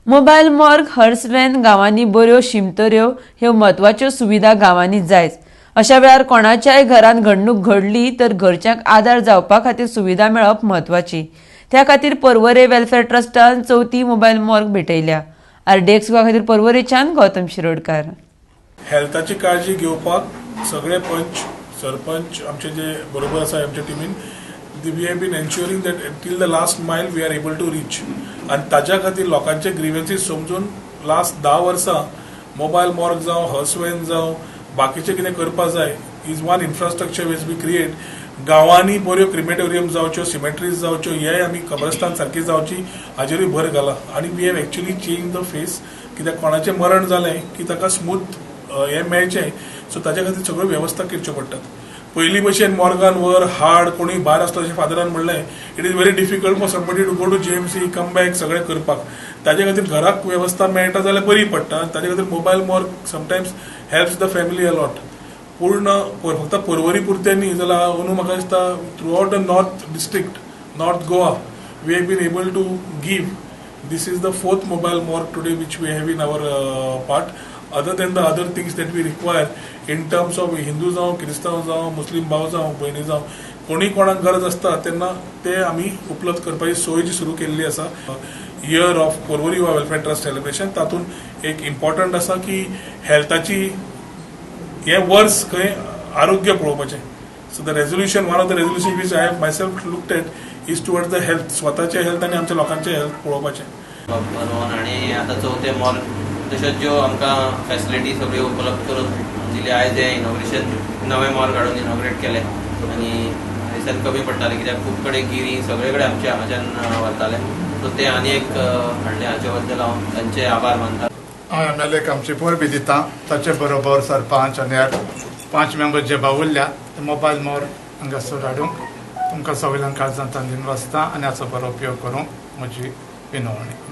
Mobile morgue, hers van, गांवांनी बऱ्यो शिमतऱ्यो ह्यो म्हत्वाच्यो सुविधा गांवांनी जायच. अशा वेळार कोणाच्याय घरांत घडणूक घडली तर घरच्यांक आदार जावपा खातीर सुविधा मेळप म्हत्वाची. त्या खातीर पर्वरे वेलफेअर ट्रस्टान चवथी मोबायल मॉर्ग भेटयल्या. आरडीएक्स खातीर पर्वरेच्यान गौतम शिरोडकार. हेल्थाची काळजी घेवपाक सगळे पंच, सरपंच आमचे जे बरोबर आसा आमच्या टिमीन, we have been ensuring that till the last mile we are able to reach. आनी ताज्या खातीर लोकांचे ग्रिवन्सीस समजून लास्ट 10 वर्सां मोबायल मॉर्ग जावं, हर्स व्हॅन जावं, बाकीचें कितें करपा जाय is one infrastructure which we create. गांवांनी बऱ्यो क्रिमेटोरियम जावच्यो, सिमेट्रीज जावच्यो, हे आमी कब्रस्तान सारकी जावची हाजेरूय भर घाला. आनी we have actually change the face, कित्याक कोणाचें मरण जालें की ताका स्मूथ हें मेळचें, सो ताच्या खातीर सगळ्यो वेवस्था करच्यो पडटात. पयलीं भशेन मॉर्गान व्हर, हाड, कोणूय भायर आसलो, अशें फादरान म्हणलें, it is very difficult for somebody to go to GMC, come back, सगळें करपाक. ताजे खातीर घराक वेवस्था मेळटा जाल्यार बरी पडटा. ताजे खातीर mobile morgue sometimes helps the family a lot. पूर्ण फक्त पर्वरी पुरतें न्ही, जाल्यार अंदू म्हाका दिसता throughout the north district, North Goa, we have been able to give. This is the fourth mobile morgue today which we have in our part, other than the other things that we require in terms of Hindu जावं, क्रिस्तांव जावं, मुस्लीम भाव जावं, भयणी जावं, कोणी कोणाक गरज आसता तेन्ना ते आमी उपलब्ध करपाची सोय जी सुरू केल्ली आसा. Year of Porvorim Yuva Welfare Trust celebration, तातूंत एक इम्पॉर्टंट आसा की हेल्थाची हे वर्स खंय आरोग्य पळोवपाचें. So the resolution, one of the resolution which I have myself looked at is towards the health, स्वताचे हेल्थ आनी आमच्या लोकांचे हेल्थ पळोवपाचें. बरोवन आनी आतां चवथें मॉर्ग, तशेंच ज्यो आमकां फॅसिलिटी सगळ्यो उपलब्ध करून दिली. आयज हें इनॉग्रेशन, नवें मॉर्ग हाडून इनॉग्रेट केलें आनी दिसान कमी पडटालें, कित्याक खूब कडेन गिरी सगळे कडेन आमच्या हांगाच्यान व्हरताले, सो ते आनी एक हाडले, हाचे बद्दल हांव तांचे आभार मानता. हांव एमएलएक आमची परबी दिता. ताचे बरोबर सरपंच आनी हेर पांच मेंबर जे बावुरल्या ते मोबायल मॉर्ग हांगासर हाडूंक तुमकां सगल्यांक काळजांत दिनवासता आनी हाचो बरो उपयोग करूंक म्हजी विनवणी.